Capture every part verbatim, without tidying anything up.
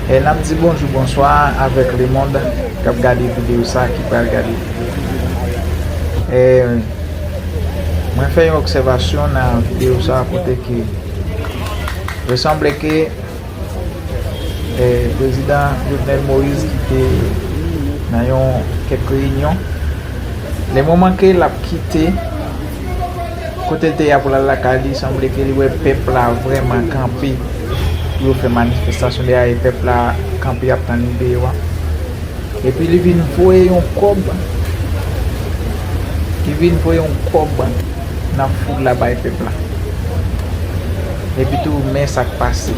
E n ap di bonjou, bonswa avèk lemonn k ap gade videyo sa, ki pral gade videyo. E mwen fè yon obsèvasyon nan videyo sa kote ke resanble ke e, Prezidan Jovenel Moïse ki te nan yon kèk reyinyon, le moman ke l ap kite kote l te ye a pou l al lakay li, sanble ke li wè pèp la vrèman kanpe pou yo fè manifestasyon. Dayè, pèp la kanpe ap tann li deyò a. Epi li vin voye yon kòb, li vin voye yon kòb nan foul la bay pèp la. Epi tou, men sa k pase.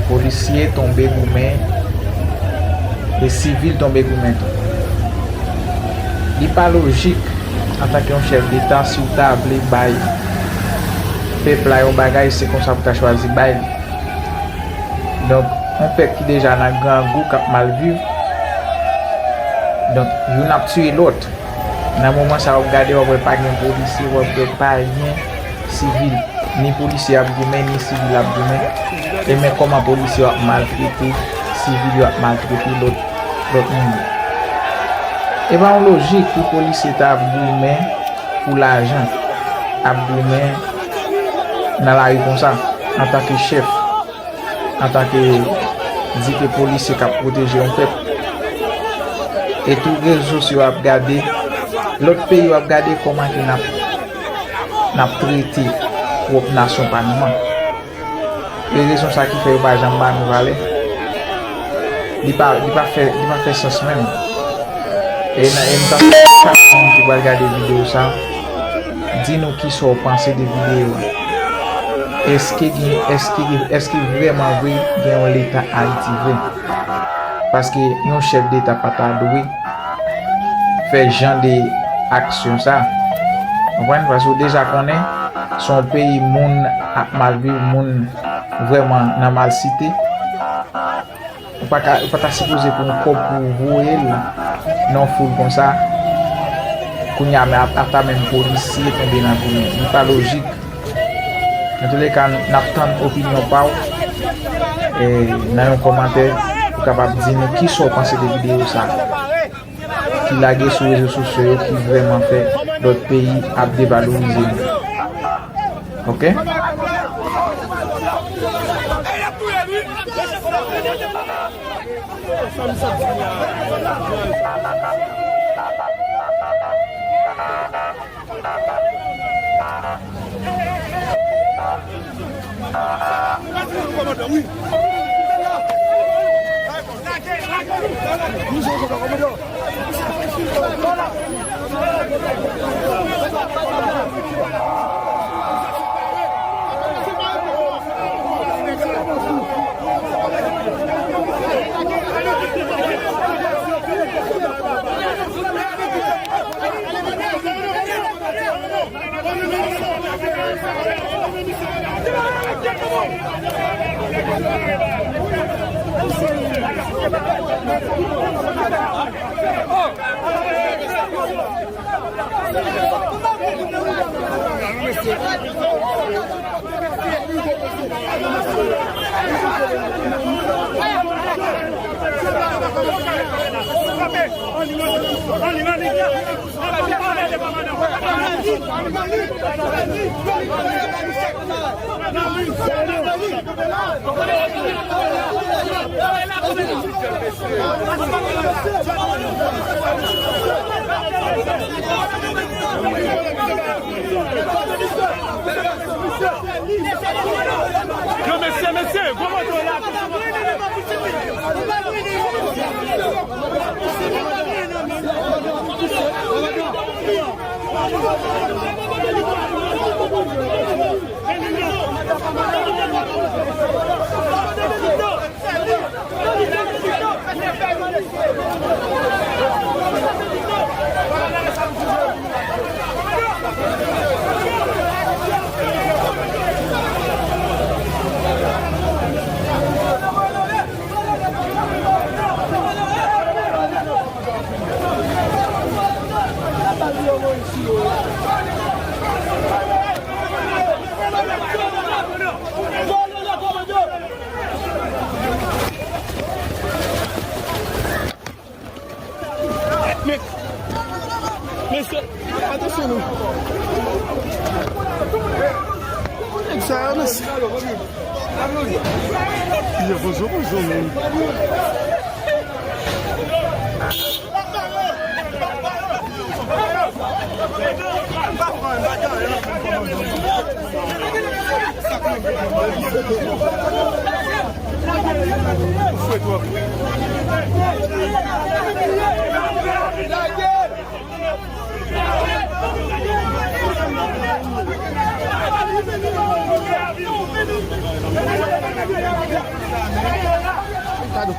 Polisye tonbe goumen, e sivil tonbe goumen tou. Li pa lojik, antanke yon chèf deta, si w ta vle bay pèp la yon bagay, se konsa pou w ta chwazi bay li. Donk, yon pèp ki deja nan grangou, k ap mal viv, donk, youn ap tiye lòt. Nan moman sa a, w ap gade, w ap wè pa gen polisye, w ap wè pa gen sivil. Ni polisye ap goumen, ni sivil ap goumen. E men kòman polisye yo ap maltrete sivil yo, ap maltrete lòt, lòt moun yo. E pa yon lojik pou polisye ta ap goumen pou lajan, ap goumen nan lari konsa, antanke chèf, antanke di ke polisye k ap pwoteje yon pèp. E tou rezo sosyo ap gade, lòt peyi yo ap gade kòman ke n ap, n ap trete pwòp nasyon pa nou an. E rezon sa ki fè yo pa janm ba nou valè. Li pa, li pa fè, li pa fè sans menm. E nan, e m ta swete chak moun ki pral gade videyo sa, di nou kisa w panse de videyo a. Èske gen, èske, èske vrèman vre gen yon leta Ayiti vre? Paske yon chèf deta pa ta dwe fè jan de aksyon sa. Konprann? Paske w deja konnen, se yon peyi moun ap mal viv, moun vrèman nan malsite. Ou pa ka, ou pa ta sipoze pran yon kòb pou w voye l nan yon foul konsa. Kounye a, men ap, ap ta menm polisye tonbe nan goumen. Li pa lojik. Nan touleka, n ap tann opinyon pa w, e, nan yon kòmantè pou w kapab di nou kisa w panse de videyo sa ki lage sou rezo sosyo yo ki vrèman fè lòt peyi ap devalorize nou. Oke? Yo, mesye, mesye, gwo moto la. Nèg sa yo nan... Yo, bonjou, bonjou, men. Padon.